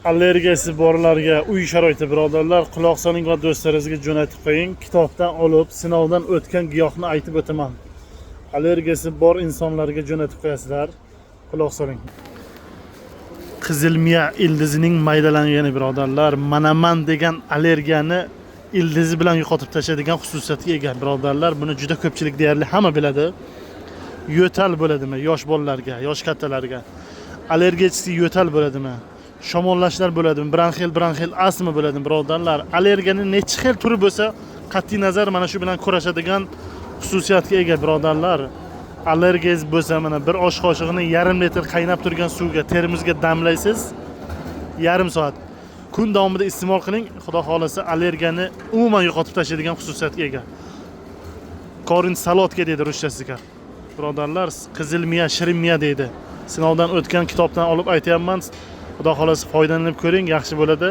Allergiyasi borlarga uy sharoiti, birodarlar, quloq soling va do'stlaringizga jo'natib qo'ying. Kitobdan olib, sinovdan o'tgan giyohni aytib o'taman. Allergiyasi bor insonlarga jo'natib qo'yasizlar. Quloq soling. Qizil miya ildizining maydalangani, birodarlar, manaman degan allergiyani ildizi bilan yo'qotib tashlaydigan xususiyatga ega, birodarlar. Buni juda ko'pchilik, deyarli hamma biladi. Yo'tal bo'ladimi yosh bolalarga, yosh kattalarga? Allergический yo'tal bo'ladimi? Shamollashlar bo'ladimi? Bronxil astma bo'ladimi, birodarlar? Allergiyani necha xil turi bo'lsa, qat'iy nazar mana shu bilan kurashadigan xususiyatga ega, birodarlar. Allergiyangiz bo'lsa, mana bir osh qoshig'ini yarim litr qaynab turgan suvga, termosga damlaysiz. Yarim soat kun davomida iste'mol qiling. Xudo xohlasa, allergiyani umuman yo'qotib tashlaydigan xususiyatga ega. Корень солодка deydi ruschasiga. Birodarlar, qizil miya, shirin miya deydi. Sinovdan o'tgan kitobdan olib aytyapman. Xudo xohlasa, foydalanib ko'ring, yaxshi bo'ladi.